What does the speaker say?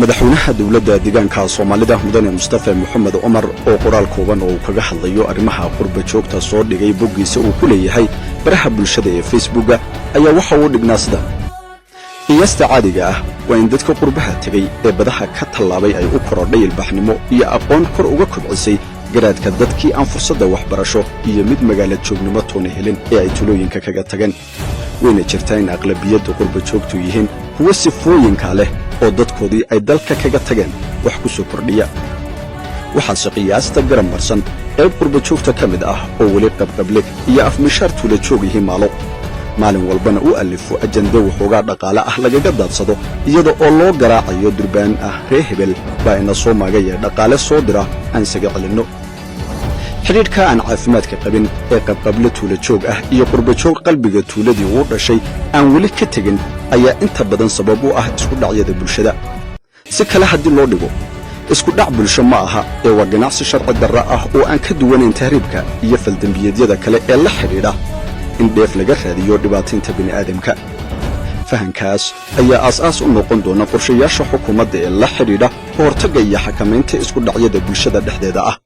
Madaxweynaha Dowladda Deegaanka Soomaalida, Mudane Mustafe Moxamed Cumar, oo qoraal kooban oo uu kaga hadlayo arrimaha qurba joogta soo dhigay boggiisa uu ku leeyahay baraha bulshada ee Facebooka, ayaa waxa uu dhignaa sida: "Qiyaasta caadiga ah waa in dadka qurbaha tegey ee badaha ka tallaabay ay u korodhay ilbaxnimo iyo aqoon kor uga kobcisay garaadka dadkii aan fursadda waxbarasho iyo mid magaala joognimo toona helin ee ay tulooyinka kaga tageen. Wayna jirtaa in aqlabiyadda qurba joogtu yihiin kuwo sifooyinka leh oo dadkoodii ay dalka kaga tageen wax ku soo kordhiya. Waxaase qiyaasta garab marsan qayb qurba joogta ka mid ah oo weli qabqable iyo afmishaar tuula joog yihi maalo, maalin walbana u allifo ajande waxoogaa dhaqaale ah lagaga daadsado, iyada oo loo garaacayo durbaan ah 'Ree hebel baa ina soo maagaya, dhaqaale soo dira aan isaga celinno.' Xidhiidhka aan caafimaadka qabin ee qabqable tuula joog ah iyo qurbajoog qalbiga tuuladii uu dhashay aan weli ka tegin ayaa inta badan sabab u ah isku dhacyada bulshada. Si kale haddii loo dhigo, isku dhac bulsho ma aha ee waa ganacsi sharci darra ah oo aan ka duwanayn tahriibka iyo faldembiyeedyada kale ee la xidhiidha in dheef laga raadiyo dhibaataynta bini'aadamka. Fahankaas ayaa aas-aas u noqon doona qorshayaasha xukuumadda ee la xidhiidha ka hortagga iyo xakamaynta isku dhacyada bulshada dhexdeeda ah."